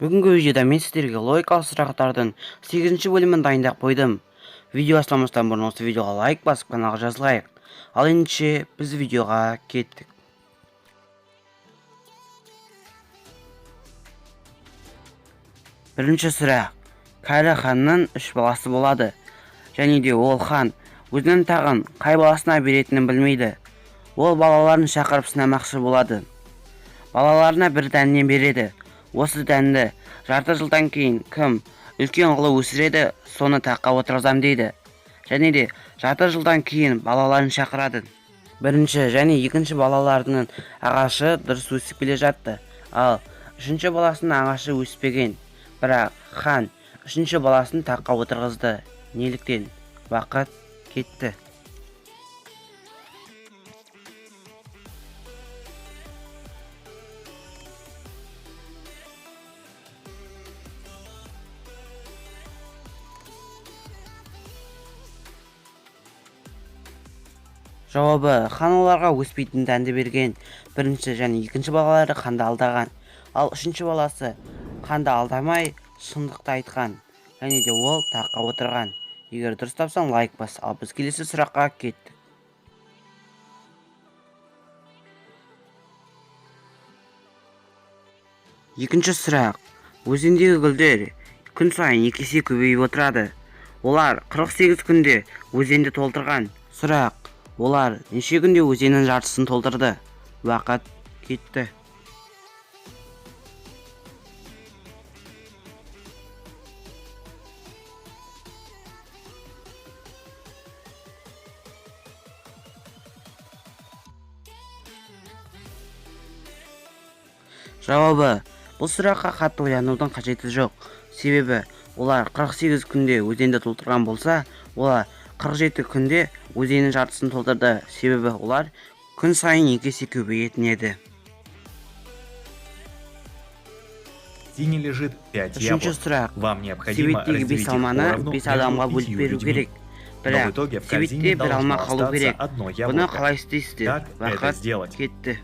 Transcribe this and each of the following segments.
Бүгінгі видеода мен сіздерге логикалық сұрақтардың 8 бөлімін дайындап қойдым. Видео бастамастан бұрын осы видеоға лайк басып, каналға жазылайық. Ал ендеше біз видеоға кеттік. Бірінші сұрақ. Кәрі ханның 3 баласы болады. Және де ол хан өзінің тағын қай баласына беретінін білмейді. Ол балаларын шақырып сынамақшы болады. Балаларына бір дәннен береді. Осы дәнді жарты жылдан кейін кім үлкен қылып өсіреді, соны таққа отырғызам дейді. Және де жарты жылдан кейін балаларын шақырады. Бірінші және екінші балаларының ағашы дұрыс өсіп келе жатты. Ал үшінші баласының ағашы өспеген. Бірақ хан үшінші баласын таққа отырғызды. Неліктен? Уақыт кетті. Жауабы: хан оларға өспейтін дәнді берген. Бірінші және екінші балалары ханды алдаған. Ал үшінші баласы ханды алдамай, шындықты айтқан. Және де ол таққа отырған. Егер дұрыс тапсаң, лайк бас. Ал біз келесі сұраққа кеттік. Екінші сұрақ. Өзендегі гүлдер күн сайын екі есе көбейіп отырады. Олар 48 күнде өзенді толтырған. Сұрақ: олар неше күнде өзеннің жартысын толтырды? Уақыт кетті. Жауабы: бұл сұраққа қатты ойланудың қажеті жоқ. Себебі олар 48 күнде өзенді толтырған болса, олар 47 күнде өзеннің жартысын толтырды. Себебі олар күн сайын екі есе көбейетін еді. Корзине лежит 5 Үшінші яблок. сұрақ. Вам необходимо Себеттегі разделить 5 их алманы поровну 5 между адамға бөліп 5 беру людьми. керек. Но в Бірақ итоге в себетте корзине бір алма должно қалу остаться керек. одно Бұны яблоко. қалай істейсіздер? Как это Уақыт сделать? кетті.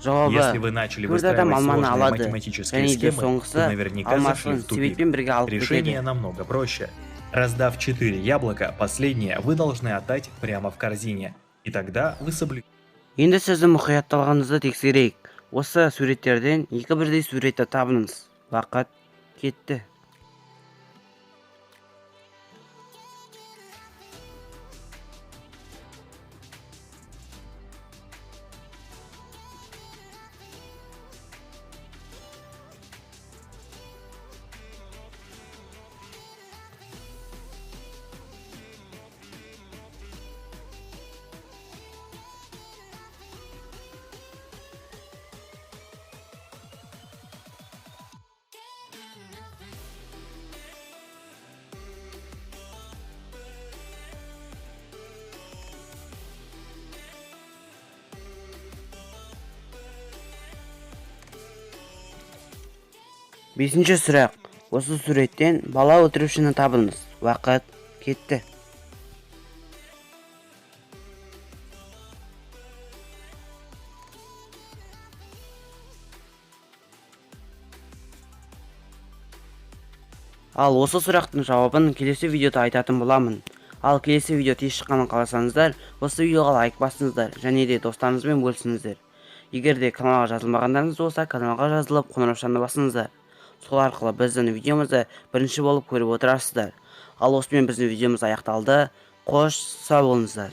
Жауабы: Если вы начали төрт адам выстраивать алманы сложные алады. математические Және де схемы, то соңғысы наверняка зашли алмасын в тупик. себетпен бірге алып Решение кетеді. намного проще. Раздав 4 яблока, последнее вы должны отдать прямо в корзине. И тогда вы соблюдете Енді сіздің мұқияттылығыңызды тексерейік. Осы суреттерден екі бірдей суретті табыңыз. Уақыт кетті. Бесінші сұрақ. Осы суреттен бала өлтірушіні табыңыз. Уақыт кетті. Ал осы сұрақтың жауабын келесі видеода айтатын боламын. Ал келесі видео тез шыққанын қаласаңыздар, осы видеоға лайк басыңыздар және де достарыңызбен бөлісіңіздер. Егер де каналға жазылмағандарыңыз болса, каналға жазылып, қоңыраушаны басыңыздар. Сол арқылы біздің видеомызды бірінші болып көріп отырасыздар. Ал осымен біздің видеомыз аяқталды. Қош, сау болыңыздар.